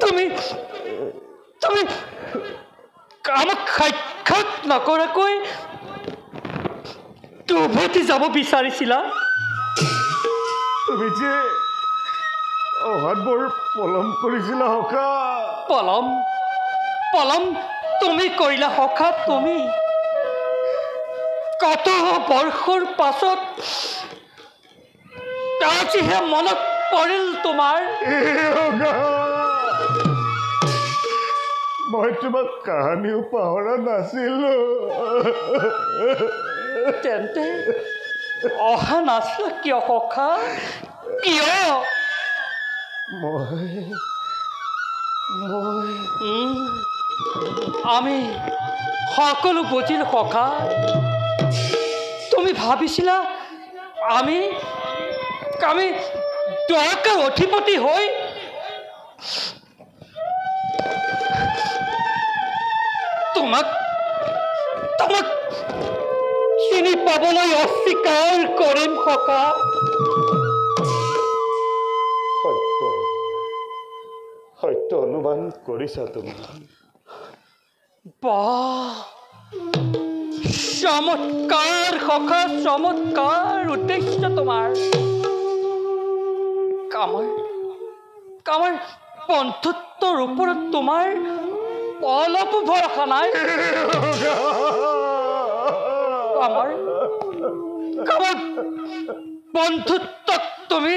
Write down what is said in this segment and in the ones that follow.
তুমি তুমি আমাক সাক্ষাৎ নকৰাকৈ উভতি যাব বিচাৰিছিলা। তুমি যে অহাত বৰ পলম কৰিছিলা সখা। পলম পলম তুমি কৰিলা সখা। তুমি কত বৰ্ষৰ পাছত আজিহে মনত পৰিল তোমাৰ। মই তোমাক কাহানিও পাহৰা নাছিলো। তেন্তে অহা নাছিলা কিয় সখা? কিয়? মই মই আমি সকলো বুজিলো সখা। তুমি ভাবিছিলা আমি আমি দ্বাৰকাৰ অধিপতি হৈ তোমাক তোমাক চিনি পাবলৈ অস্বীকাৰ কৰিম সখা। সত্য সত্য অনুমান কৰিছা তুমি। বাহ, চমৎকাৰ সখা, চমৎকাৰ উদ্দেশ্য তোমাৰ। আমাৰ আমাৰ বন্ধুত্বৰ ওপৰত তোমাৰ অলপো ভৰসা নাই। আমাৰ আমাৰ বন্ধুত্বক তুমি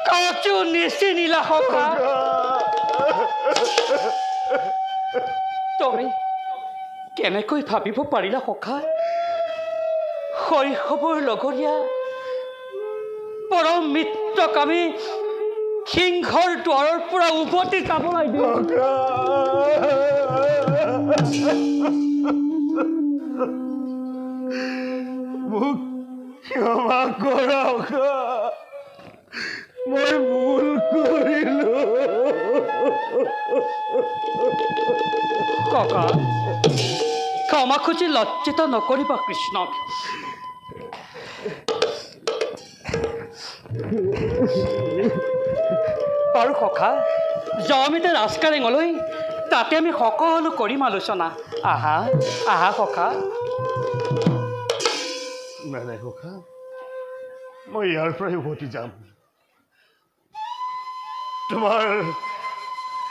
কাচো নিচিনিলা সখা। তুমি কেনেকৈ ভাবিব পাৰিলা সখা, শৈশৱৰ লগৰীয়া পৰম মিত্ৰক আমি সিংহৰ দুৱাৰৰ পৰা উভতি যাব লাগিব। মোক ক্ষমা কৰা, মই ভুল কৰিলো। ককা, ক্ষমা খুজি লজ্জিত নকৰিবা কৃষ্ণক। বাৰু সখা, যাওঁ আমি ৰাজকাৰেঙলৈ, তাতে আমি সকলো কৰিম আলোচনা। আহা আহা সখা। নাই নাই সখা, মই ইয়াৰ পৰাই উভতি যাম। তোমাৰ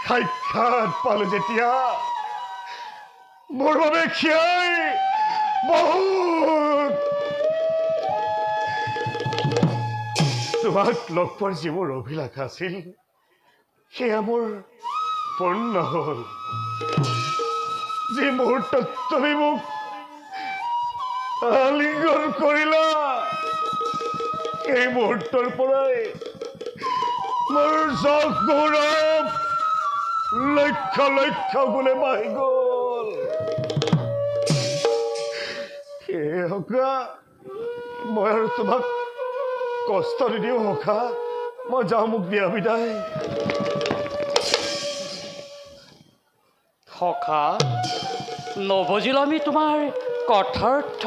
সাক্ষাৎ পালো যেতিয়া, মোৰ বাবে সেয়াই বহুত। তোমাক লগ পোৱাৰ যি মোৰ অভিলাষ আছিল, সেয়া মোৰ পূৰ্ণ হ'ল। যি মুহূৰ্তত তুমি মোক আলিংগন কৰিলা, সেই মুহূৰ্তৰ পৰাই মোৰ যশ গৌৰৱ লক্ষ লক্ষ গুণে বাঢ়ি গ'ল। সেয়ে সখা, মই আৰু তোমাক কষ্ট নিদিওঁ সখা। মই যাওঁ, মোক দিয়া বিদায়। সখা, নবুজিলো আমি তোমাৰ কথাৰ্থ।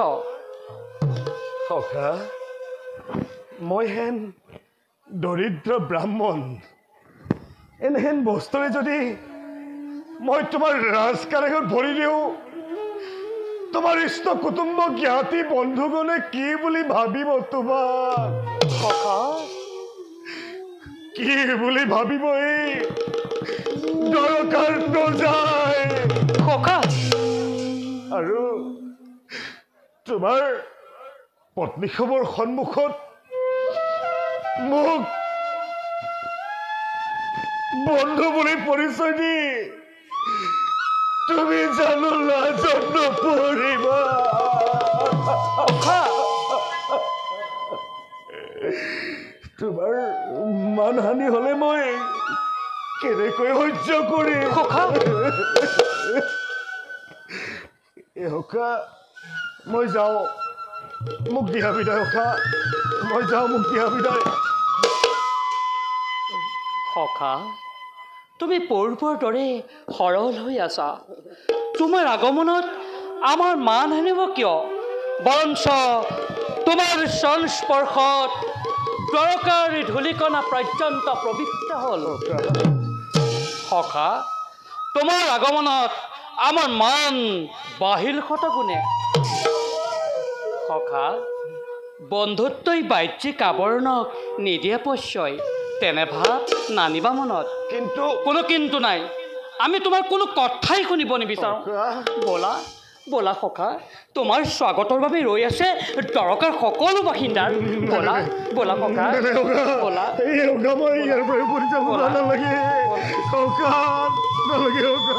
সখা, মই হেন দৰিদ্ৰ ব্ৰাহ্মণ, এনেহেন বস্তুৰে যদি মই তোমাৰ ৰাজকাৰেঙত ভৰি দিওঁ, তোমাৰ ইষ্ট কুটুম্ব জ্ঞাতি বন্ধুগণে কি বুলি ভাবিব তোমাক? সখা, কি বুলি ভাবিব এই দৰকাৰ প্ৰজাই? সখা, আৰু তোমাৰ পত্নীসৱৰ সন্মুখত মোক বন্ধু বুলি পৰিচয় দি তুমি জানো লাজত নপৰিবা? তোমাৰ মানহানি হ'লে মই কেনেকৈ সহ্য কৰিম? সখা, এ সখা, মই যাওঁ, মোক দিয়া বিদায়। সখা, মই যাওঁ, মোক দিয়া বিদায়। সখা, তুমি পূৰ্বৰ দৰে সৰল হৈ আছা। তোমাৰ আগমনত আমাৰ মান হানিব কিয়? বৰঞ্চ তোমাৰ স্পৰ্শত দ্বাৰকাৰ ধূলিকণা পৰ্যন্ত পবিত্ৰ হ'ল। সখা, তোমাৰ আগমনত আমাৰ মান বাঢ়িল শতগুণে। সখা, বন্ধুত্বই বাহ্যিক আৱৰণক নিদিয়ে প্ৰশ্ৰয়, তেনে ভাৱ নানিবা মনত। কিন্তু কোনো কিন্তু নাই, আমি তোমাৰ কোনো কথাই শুনিব নিবিচাৰোঁ। ব'লা ব'লা সখা, তোমাৰ স্বাগতৰ বাবে ৰৈ আছে দ্বাৰকাৰ সকলো বাসিন্দাৰ। ব'লা ব'লা সখা, ব'লা। মই ইয়াৰ পৰা উভতি যাব নালাগে সখা, নালাগে সখা।